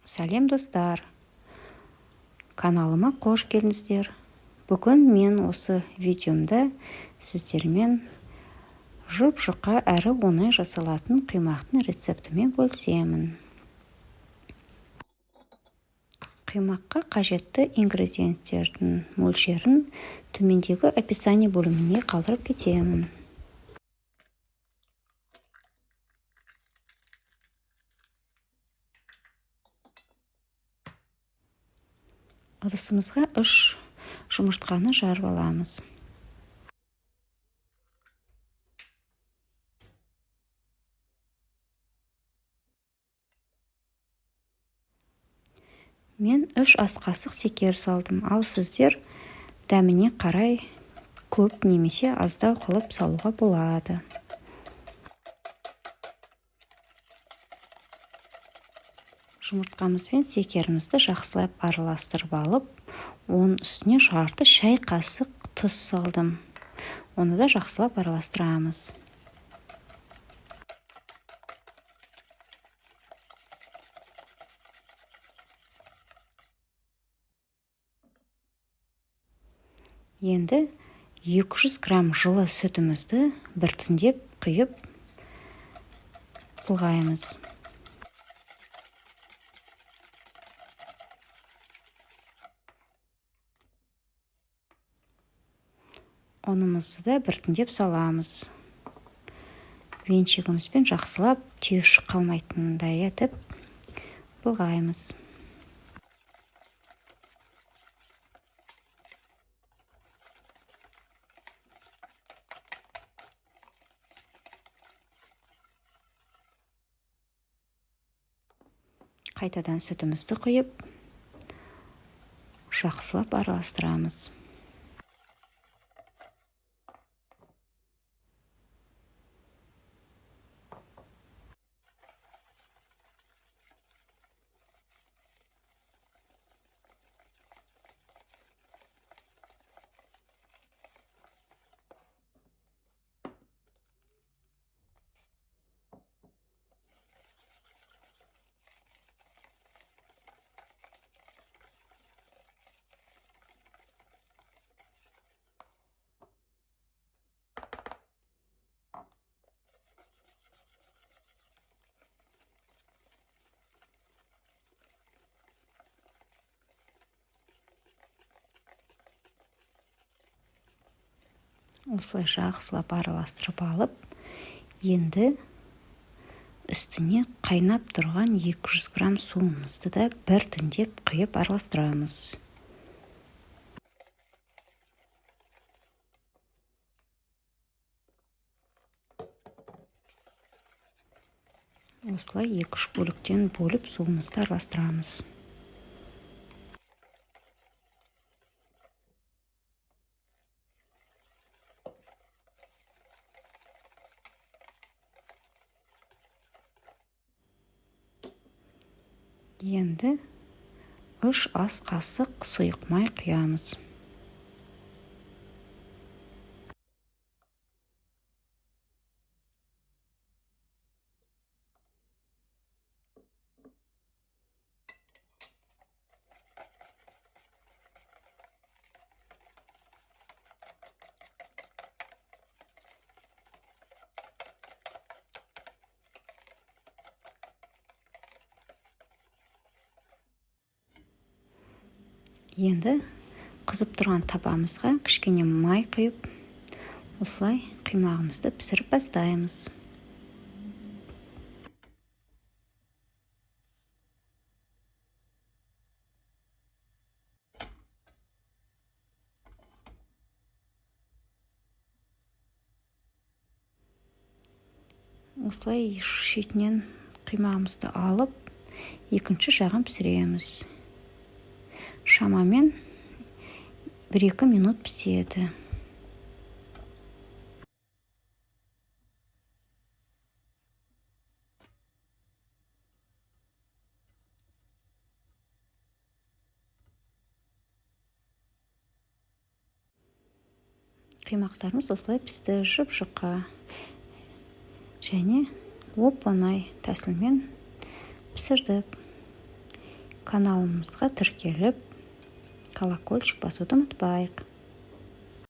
Сәлем, достар! Каналыма қош келдіңіздер! Бүгін мен осы видеомда сіздермен жұп-жұқа әрі оңай жасалатын құймақтың рецептімен бөлісемін. Құймаққа қажетті ингредиенттердің мөлшерін төмендегі описание бөліміне қалдырып кетемін. Ыдысымызға 3 жұмыртқаны жарып аламыз. Мен 3 ас қасық шекер салдым, ал сіздер дәміне қарай көп немесе аздау қылып салуға болады. Жұмыртқамыз бен шекерімізді жақсылап араластырып алып, оның үстіне жарты шай қасық тұз салдым. Оны да жақсылап араластырамыз. Енді 200 грамм жылы сүтімізді біртіндеп құйып былғаймыз. Ұнымызды да біртіндеп саламыз. Венчигімізбен жақсылап түйіршік қалмайтындай етіп былғаймыз. Қайтадан сүтімізді құйып, жақсылап араластырамыз. Осылай жақсылап араластырып алып, енді үстіне қайнап тұрған 200 грамм суымызды да біртіндеп құйып араластырамыз. Осылай 2-3 бөліктен бөліп суымызды араластырамыз. Енді 3 ас қасық сұйық май құямыз. Енді қызып тұрған табамызға кішкене май құйып, осылай құймағымызды пісіріп бастаймыз. Осылай шетінен құймағымызды алып, екінші жағын пісіреміз. Шамамен 1-2 минут піседі. Құймақтарымыз осылай пісті, жұп-жұқа және оп-оңай тәсілмен пісірдік. Каналымызға тіркеліп, колокольчик басуды ұмытпайық.